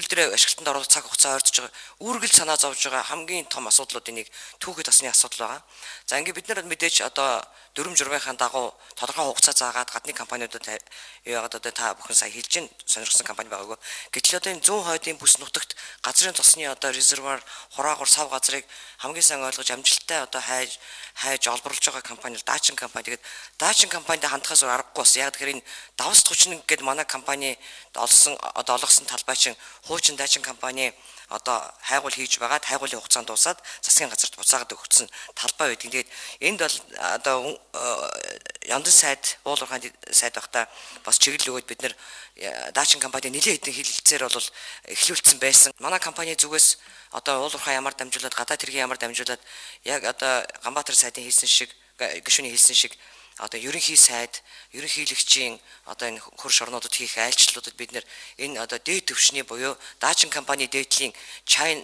Чиглэл дээр ашиглалтанд оруулах цаг хугацаа ойртож байгаа. Үүргэл санаа зовж байгаа хамгийн том асуудлуудын нэг түүхэд тосны асуудал байгаа. За, ингээд бид нар мэдээж одоо дүрм журмынхаа дагуу тодорхой хугацаа заагаад гадны компаниудад яагаад одоо та бүхэн сая хэлж чинь сонирхсан компани байгаагүй. Гэтэл одоо энэ зүүн хойдын бүс нутагт газрын тосны одоо резервуар, хураагур, сав газрыг хамгийн сайн ойлгож, амжилттай одоо хайж хайж олборлож байгаа компани бол Даачин компани. Тэгээд Даачин компанид хандахаас өөр аргагүй бас. Яг тэгэхээр энэ давс 31 гээд манай компани олсон, одоо олгосон талбай чинь хуучин Даачин компани одоо хайгуул хийж байгаад, хайгуулын хугацаанд дуусаад засгийн газарт буцаагаад өгсөн талбай байдаг. Тэгээд энд бол одоо Ёндон сайд, уул уурхайн сайд байхдаа бас чиглэл өгөөд бид нэр Даачин компани нэлээд хэдэн хэлэлцээр бол эхлүүлсэн байсан. Манай компани зүгээс одоо уул уурхай ямар дамжуулаад, гадаад хэргийн ямар дамжуулаад, яг одоо Ганбаатар сайдын хийсэн шиг, гишүүний хэлсэн шиг, одоо ерөнхий сайд, ерөнхийлөгчийн одоо энэ хөрш орнуудад хийх айлчлалуудад бид нэр энэ одоо дээд түвшний буюу Даачин компани дээдлийн China,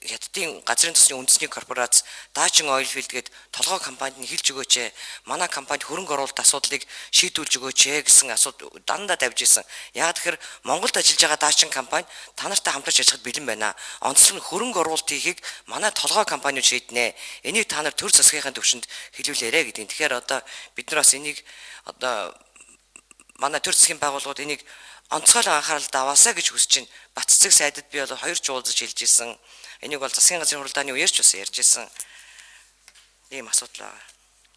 Хятадын газрын тосны үндэсний корпорац Даачин Oilfield гээд толгой компанид нь хэлж өгөөч ээ. Манай компанид хөрөнгө оруулалт асуудлыг шийдвүлж өгөөч ээ гэсэн асуудал дандаа тавьж исэн. Яг тэгэхээр Монголд ажиллаж байгаа Даачин компани та нартай хамтарч ажиллахад бэлэн байна. Онцлог нь хөрөнгө оруулалт хийхийг манай толгой компаниуд шийднэ. Энийг та нар төр засгийнхаа төвшөнд хэлүүлээрэ гэдэг. Тэгэхээр одоо бид нар бас энийг одоо манай төр засгийн байгууллагууд энийг онцгой анхааралд аваасаа гэж хүсэж байна. Бат цэцэг сайдад би бол хоёр ч уулзаж хэлж исэн. Энийг бол засгийн газрын хуралдааны үеэр ч бас ярьж исэн. Ийм асуудал байгаа.